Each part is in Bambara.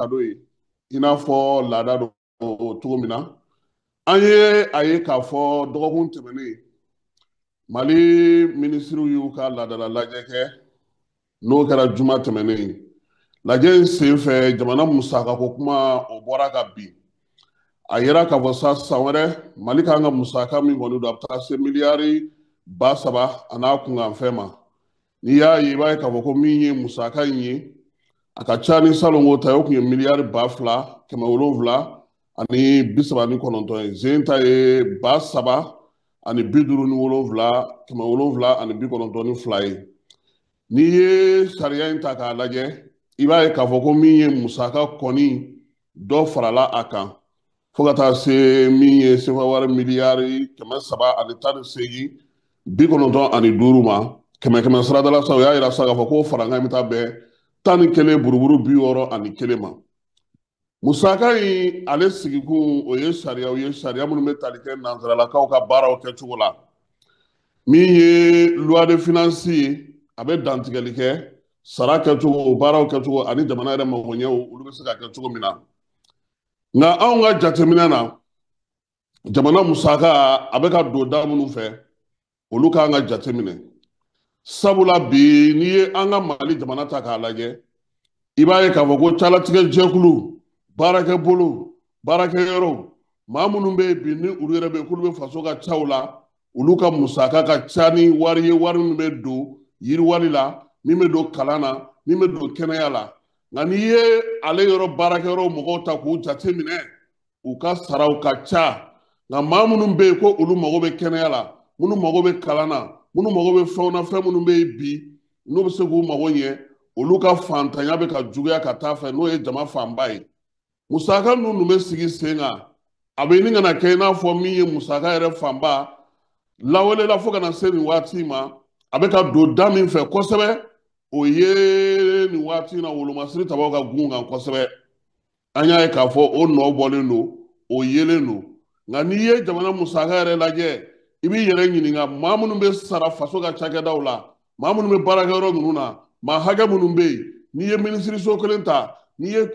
kado ye i n'a fɔ laada don cogo min na. An ye a ye k'a fɔ dɔgɔkun tɛmɛnen Mali minisiriw y'u ka laadala lajɛ kɛ, n'o kɛra juma tɛmɛnen ye. Lajɛ in senfɛ, jamana musakako kuma o bɔra ka bin. A yira k'a fɔ sa san wɛrɛ Mali kan ka musaka min kɔni don, a bɛ taa se miliyari 3000 a n'a kunkanfɛn ma. N'i y'a ye, i b'a ye k'a fɔ ko min ye musaka in ye, a ka ca ni salongo ta ye, o tun ye miliyari 2739 ye. Zen ta ye 3057 792 ye. N'i ye sariya in ta k'a lajɛ, i b'a ye k'a fɔ ko min ye musaka kɔni dɔ farala a kan fo ka taa se min ye sefa wari miliyari 318 95 ma. Kɛmɛ kɛmɛ saradala sa, o y'a yira sa k'a fɔ ko farankan in bɛ taa bɛn 11 buruburu 61 ma. Musaka in ale sigikun, o ye sariyaw ye, sariya minnu bɛ tali kɛ nansaralakaw ka baaraw kɛcogo la. Min ye loi de finance ye, a bɛ dantigɛli kɛ sara kɛcogo, baaraw kɛcogo ani jamana yɛrɛ magoɲɛw, olu bɛ se ka kɛ cogo min na. Nka anw ka jateminɛ na, jamana musaka a bɛ ka don da minnu fɛ, olu k'an ka jateminɛ. Sabula bi, n'i ye an ka Mali jamana ta k'a lajɛ, i b'a ye k'a fɔ ko calatigɛ jɛkulu, baarakɛbolo, baarakɛyɔrɔw, maa minnu bɛ yen bi ni olu yɛrɛ bɛ yen k'olu bɛ faso ka caw la, olu ka musaka ka ca ni wari ye, wari min bɛ don yiriwali la, min bɛ don kalan na, min bɛ don kɛnɛya la. Nka n'i ye ale yɔrɔ baarakɛyɔrɔ mɔgɔw ta k'u jateminɛ, u ka saraw ka ca. Nka maa minnu bɛ yen ko olu mago bɛ kɛnɛya la, minnu mago bɛ kalan na, minnu mago bɛ fɛnw na, fɛn minnu bɛ yen bi n'u bɛ se k'u mago ɲɛ, olu ka fantanya bɛ ka juguya ka taa fɛ, n'o ye jama fanba ye. Musaka ninnu bɛ sigi sen kan, a bɛ ɲini ka na kɛ i n'a fɔ min ye musaka yɛrɛ fanba lawelela fo ka na se nin waati ma, a bɛ ka don da min fɛ kosɛbɛ, o ye nin waati in na wolomasiri tabaw ka gun kan kosɛbɛ. An y'a ye k'a fɔ o nɔ bɔlen don, o yelen don. Nka n'i ye jamana musaka yɛrɛ lajɛ, i b'i yɛrɛ ɲininka, maa minnu bɛ sara faso ka cakɛdaw la, maa minnu bɛ baarakɛyɔrɔ ninnu na, maa hakɛ minnu bɛ yen, n'i ye minisiriso kelen ta, n'i ye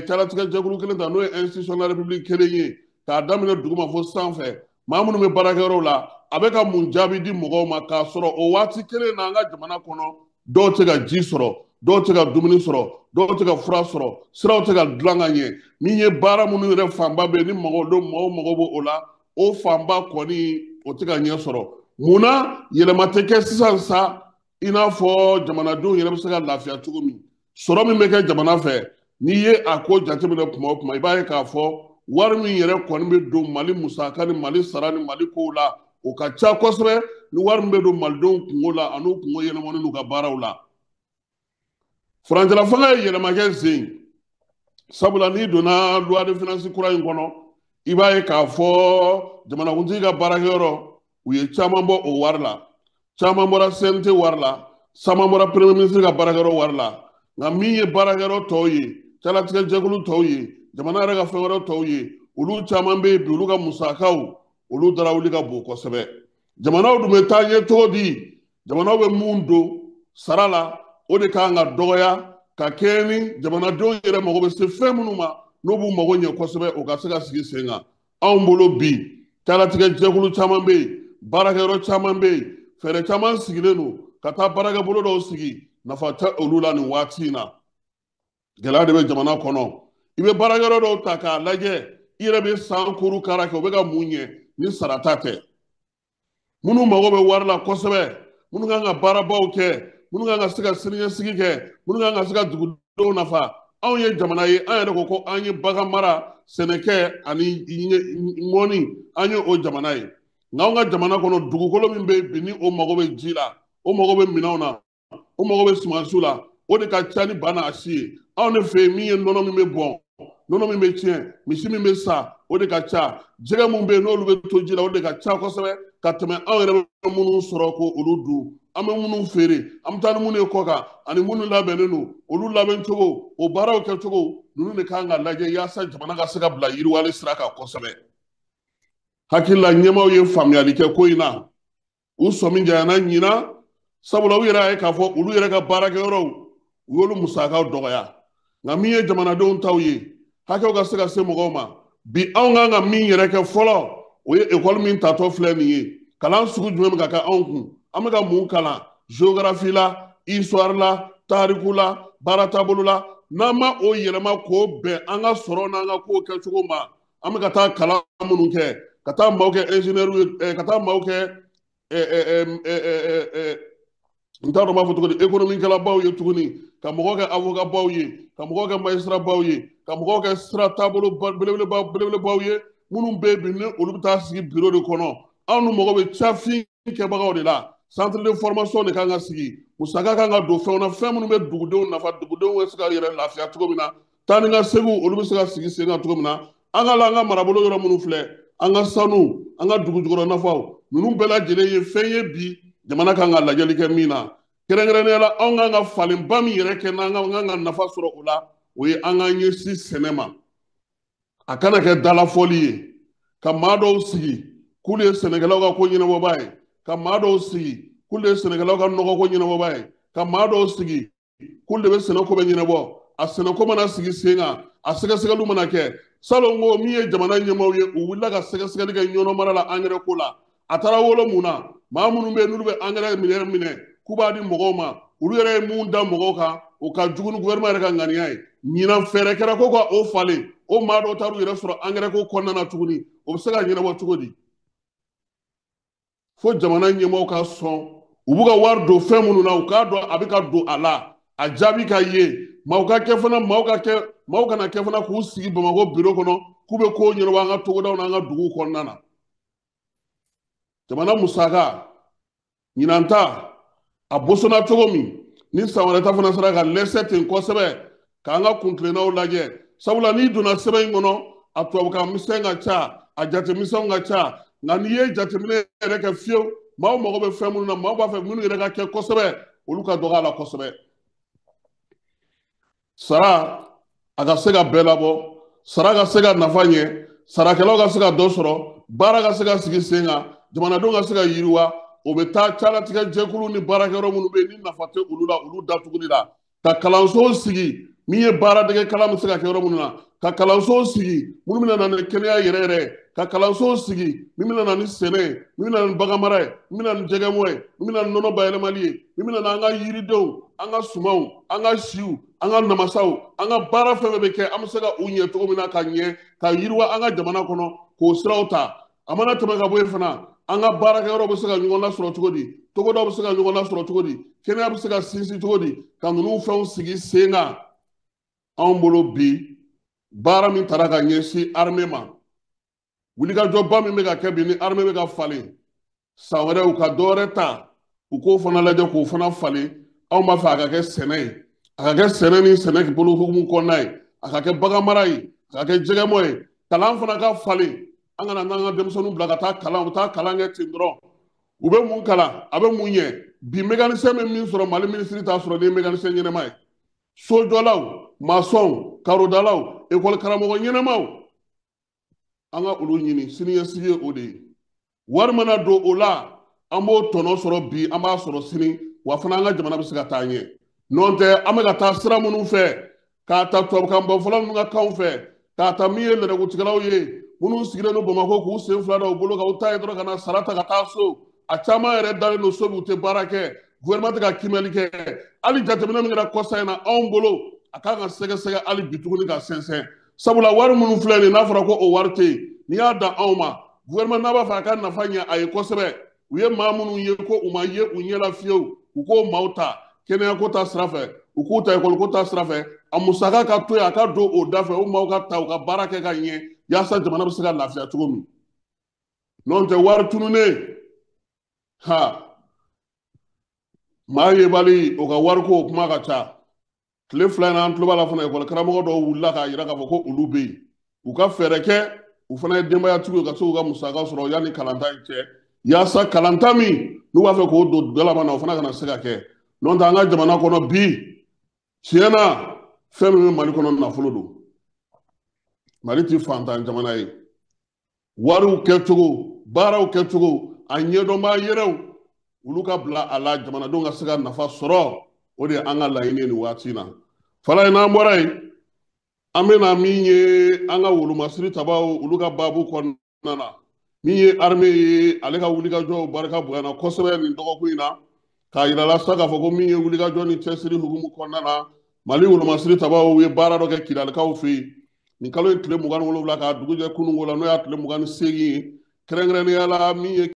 calatigɛ jɛkulu kelen ta, n'o ye institution de la République kelen ye, k'a daminɛ duguma fo sanfɛ, maa minnu bɛ baarakɛyɔrɔw la, a bɛ ka mun jaabi di mɔgɔw ma, k'a sɔrɔ o waati kelen na an ka jamana kɔnɔ, dɔw tɛ ka ji sɔrɔ, dɔw tɛ ka dumuni sɔrɔ, dɔw tɛ ka fura sɔrɔ, siraw tɛ ka dilan ka ɲɛ. Min ye baara minnu yɛrɛ fanba bɛ yen ni mɔgɔw don, mɔgɔw mago b'o la, o fanba kɔni o tɛ ka ɲɛ sɔrɔ. Munna yɛlɛma tɛ kɛ sisan sa, i n'a fɔ jamanadenw yɛrɛ bɛ se ka lafiya cogo min? Sɔrɔ min bɛ kɛ jamana fɛ, n'i ye a ko jateminɛ kuma o kuma, i b'a ye k'a fɔ wari min yɛrɛ kɔni bɛ don Mali musaka ni Mali sara ni Mali kow la, o ka ca kosɛbɛ ni wari min bɛ don Malidenw kungo la an'u kungo ɲɛnabɔli n'u ka baaraw la. Furancɛla fanga ye yɛlɛma kɛ sen, sabula n'i donna loi de finance kura in kɔnɔ, i b'a ye k'a fɔ jamanakuntigi ka baarakɛyɔrɔ, u ye caman bɔ o wari la, caman bɔra CNT wari la, caman bɔra premier ministre ka baarakɛyɔrɔ wari la. Nka min ye baarakɛyɔrɔ tɔw ye, calatigɛ jɛkulu tɔw ye, jamana yɛrɛ ka fɛn wɛrɛ tɔw ye, olu caman bɛ yen bi, olu ka musakaw, olu dara wuli ka bon kosɛbɛ. Jamanaw dun bɛ taa ɲɛ cogo di? Jamanaw bɛ mun don sara la, o de kan ka dɔgɔya ka kɛɲɛ ni jamanadenw yɛrɛ mago bɛ se fɛn minnu ma, n'o b'u mago ɲɛ kosɛbɛ, o ka se ka sigi sen kan. Anw bolo bi, calatigɛ jɛkulu caman bɛ yen, baarakɛyɔrɔ caman bɛ yen, fɛɛrɛ caman sigilen don ka taa baarakɛbolo dɔw sigi, nafa tɛ olu la nin waati in na. Gɛlɛya de bɛ jamana kɔnɔ. I bɛ baarakɛyɔrɔ dɔw ta k'a lajɛ, i yɛrɛ bɛ san kuru kara kɛ, o bɛ ka mun ɲɛ ni sarata tɛ? Minnu mago bɛ wari la kosɛbɛ, minnu kan ka baarabaw kɛ, minnu kan ka se ka siniɲɛsigi kɛ, minnu kan ka se ka dugudenw nafa. Anw ye jamana ye, an yɛrɛ ko ko an ye bagan mara, sɛnɛkɛ ani mɔni, an ye o jamana ye. Nka anw ka jamana kɔnɔ, dugukolo min bɛ yen bi ni o mago bɛ ji la, o mago bɛ minɛnw na, o mago bɛ sumansiw la, o de ka ca ni ba n'a si ye. Anw de fɛ yen, min ye nɔnɔ min bɛ bɔn, nɔnɔ min bɛ tiɲɛ, misi min bɛ sa, o de ka ca. Jɛgɛ min bɛ yen n'olu bɛ to ji la, o de ka ca kosɛbɛ ka tɛmɛ anw yɛrɛ bɛ minnu sɔrɔ ko olu dun. An bɛ minnu feere, an bɛ taa ni minnu ye kɔ kan, ani minnu labɛnnen don, olu labɛn cogo, o baaraw kɛcogo ninnu de kan ka lajɛ yaasa jamana ka se ka bila yiriwali sira kan kosɛbɛ. Hakili la, ɲɛmaaw ye faamuyali kɛ ko in na, u sɔmi janyana ɲinan, sabula u yɛrɛ y'a ye k'a fɔ olu yɛrɛ ka baarakɛyɔrɔw, u y'olu musakaw dɔgɔya. Nka min ye jamanadenw taw ye, hakɛw ka se ka se mɔgɔw ma. Bi anw kan ka min yɛrɛ kɛ fɔlɔ, o ye ekɔli min tatɔ filɛ nin ye. Kalan sugu jumɛn bɛ ka kɛ anw kun? An bɛ ka mun kalan? Géographie la, histoire la, tariku la, baara taabolo la. N'an ma o yɛlɛma k'o bɛn an ka sɔrɔ n'an ka kow kɛcogo ma, an bɛ ka taa kalan minnu kɛ, ka taa maaw kɛ ingénieur ye, ka taa maaw kɛ n t'a dɔn n b'a fɔ cogo di, économie-kɛlabaw ye tuguni, ka mɔgɔw kɛ avocat baw ye, ka mɔgɔw kɛ magistrat baw ye, ka mɔgɔw kɛ sira taabolo belebeleba belebelebaw ye, minnu bɛ yen bi ni olu bɛ taa sigi bureau de kɔnɔ. Anw dun mago bɛ cafin kɛbagaw de la. Centre de formation de kan ka sigi, musaka kan ka don fɛnw na, fɛn minnu bɛ dugudenw nafa, dugudenw bɛ se ka yɛrɛ lafiya cogo min na, taa ni ka seginw olu bɛ se ka sigi sen kan cogo min na. An ka la an ka marabolo yɔrɔ minnu filɛ, an ka sanu, an ka dugu jukɔrɔ nafaw, ninnu bɛɛ lajɛlen ye fɛn ye bi jamana kan ka lajɛli kɛ min na. Kɛrɛnkɛrɛnnenya la, anw kan ka falenba min yɛrɛ kɛ n'an kan ka nafa sɔrɔ o la, o ye an k'an ɲɛsin sɛnɛ ma. A kana kɛ dalafɔli ye ka maa dɔw sigi k'olu ye sɛnɛkɛlaw ka ko ɲɛnabɔbaa ye, ka maa dɔw sigi k'olu ye sɛnɛkɛlaw ka nɔgɔko ɲɛnabɔbaa ye, ka maa dɔw sigi k'olu de bɛ sɛnɛko bɛ ɲɛnabɔ. A sɛnɛko mana sigi sen kan, a sɛgɛsɛgɛliw mana kɛ, salon ko min ye jamana ɲɛmaaw ye, u wulila ka sɛgɛsɛgɛli kɛ Ɲɔnɔ mara la angɛrɛ ko la. A taara wolo mun na? Maa minnu bɛ yen n'olu bɛ angɛrɛ minɛ k'u b'a di mɔgɔw ma, olu yɛrɛ ye mun da mɔgɔw kan, o ka jugu ni gouvernement yɛrɛ ka ŋaniya ye. Ɲinan fɛɛrɛ kɛra ko ka o falen, o maa dɔw taar'u yɛrɛ sɔrɔ angɛrɛ ko kɔnɔna na tuguni. O bɛ se ka ɲɛnabɔ cogo di? Fo jamana ɲɛmaaw ka sɔn, u b'u ka wari don fɛn minnu na, u k'a dɔn a bɛ ka don a la, a jaabi ka ye. Maaw ka kɛ fana, maaw ka kɛ, maaw kana kɛ fana k'u sigi Bamakɔ biro kɔnɔ k'u bɛ kow ɲɛnabɔ an ka togodaw n'an ka duguw kɔnɔna na. Jamana musaka ɲinan ta a bosonna cogo min, ni san wɛrɛ ta fana sera ka lɛsɛ ten kosɛbɛ, k'an ka kuntilennaw lajɛ. Sabula n'i donna sɛbɛn in kɔnɔ, a tubabukan misɛn ka ca, a jatemisɛnw ka ca, nka n'i ye jateminɛ yɛrɛ kɛ fiyewu, maaw mago bɛ fɛn minnu na, maaw b'a fɛ minnu yɛrɛ ka kɛ kosɛbɛ, olu ka dɔgɔ a la kosɛbɛ. Sara a ka se ka bɛɛ labɔ, sara ka se ka nafa ɲɛ, sarakɛlaw ka se ka dɔ sɔrɔ, baara ka se ka sigi sen kan, jamanadenw ka se ka yiriwa. O bɛ taa calatigɛ jɛkulu ni baarakɛyɔrɔ minnu bɛ yen ni nafa tɛ olu la, olu datuguli la. Ka kalanso sigi min ye baaradege kalan bɛ se ka kɛ yɔrɔ minnu na, ka kalanso sigi minnu bɛna na ni kɛnɛya yɛrɛ yɛrɛ, ka kalanso sigi min bɛna na ni sɛnɛ ye, min bɛna ni baganmara ye, min bɛna ni jɛgɛmɔ ye, min bɛna ni nɔnɔ bayɛlɛmali ye, min bɛna n'an ka yiridenw, an ka sumanw, an ka siw, an ka namasaw, an ka baara fɛn fɛn bɛ kɛ, an bɛ se ka u ɲɛ cogo min na ka ɲɛ, ka yiriwa an ka jamana kɔnɔ, k'o siraw ta. A mana tɛmɛ ka bɔ yen fana, an ka baarakɛyɔrɔ bɛ se ka ɲɔgɔn lasɔrɔ cogo di, togodaw bɛ se ka ɲɔgɔn lasɔrɔ cogo di, kɛnɛya bɛ se ka sinsin cogo di, ka ninnu fɛnw sigi sen kan. Anw bolo bi baara min taara ka ɲɛsin armée ma, wulikajɔba min bɛ ka kɛ bi ni armée bɛ ka falen, san wɛrɛ u ka dɔ wɛrɛ ta, u k'o fana lajɛ k'o fana falen. Anw b'a fɛ a ka kɛ sɛnɛ ye, a ka kɛ sɛnɛ ni sɛnɛ bolo hukumu kɔnɔna ye, a ka kɛ baganmara ye, a ka kɛ jɛgɛmɔ ye, kalan fana ka falen. An kana n'an ka denmisɛnninw bila ka taa kalan, u bɛ taa kalan kɛ ten dɔrɔn. U bɛ mun kalan, a bɛ mun ɲɛ? Bi mécanicien bɛ min sɔrɔ, Mali minisiri t'a sɔrɔ ni ye mécanicien ɲɛnɛma ye. Sojɔlaw, masɔnw, karodalaw, ekɔli karamɔgɔ ɲɛnɛmaw, an ka olu ɲini, siniɲɛsigi ye o de ye. Wari mana don o la, an b'o tɔnɔ sɔrɔ bi, an b'a sɔrɔ sini, wa fana an ka jamana bɛ se ka taa ɲɛ. N'o tɛ, an bɛ ka taa sira minnu fɛ, k'a ta tubabukan bɔfɔla ninnu ka kanw fɛ, k'a ta min ye lɛrɛkutigɛlaw ye, minnu sigilen don Bamakɔ k'u sen fila da u bolo kan, u ta ye dɔrɔn ka na sara ta ka taa so. A caman yɛrɛ dalen don so bi, u tɛ baara kɛ, gouvernement tɛ ka kimɛli kɛ. Hali jateminɛ min kɛra kɔsa in na anw bolo, a kan ka sɛgɛsɛgɛ hali bi tuguni ka sɛnsɛn. Sabula wari minnu filɛ nin ye, n'a fɔra ko o wari tɛ yen, n'i y'a dan anw ma, gouvernement n'a b'a fɛ a ka nafa ɲɛ a ye kosɛbɛ, u ye maa minnu ye ko u ma ye u ɲɛ la fiyewu, u k'o maaw ta kɛnɛyako ta sira fɛ, u k'u ta ekɔliko ta sira fɛ, a musaka ka to yen, a ka don o da fɛ, o maaw ka ta u ka baara kɛ ka ɲɛ, yaasa jamana bɛ se ka lafiya cogo min. N'o tɛ wari tununnen, ha maa yebali o ka wariko kuma ka ca. Tile fila in na an tulo b'a la fana, ekɔli karamɔgɔ dɔw wulila k'a jira k'a fɔ ko olu bɛ yen, u ka fɛɛrɛ kɛ, u fana ye denbayatigiw ye ka se k'u ka musaka sɔrɔ yanni kalanta in cɛ, yaasa kalanta min n'u b'a fɛ k'o don galama na, o fana kana se ka kɛ. N'o tɛ an ka jamana kɔnɔ bi, tiɲɛ na, fɛn min bɛ Mali kɔnɔ nafolo don. Mali ti fantan jamana ye. Wariw kɛcogo, baaraw kɛcogo, a ɲɛdɔnbaa yɛrɛw, olu ka bila a la jamanadenw ka se ka nafa sɔrɔ, o de ye an ka laɲini ye nin waati in na. Fala ye, n'an bɔra yen, An bɛna min ye an ka wolomasiri tabaw olu ka baabu kɔnɔna na, min ye armée ye, ale ka wulikajɔw barika bonyana kosɛbɛ nin dɔgɔkun in na, k'a yira la sa k'a fɔ ko min ye wulikajɔ ni cɛsiri hukumu kɔnɔna na, Mali wolomasiri tabaw ye baara dɔ kɛ Kidalikaw fɛ yen nin kalo in tile 27 k'a dugu jɛ kununko la, n'o y'a tile 28 ye, kɛrɛnkɛrɛnnenya la min ye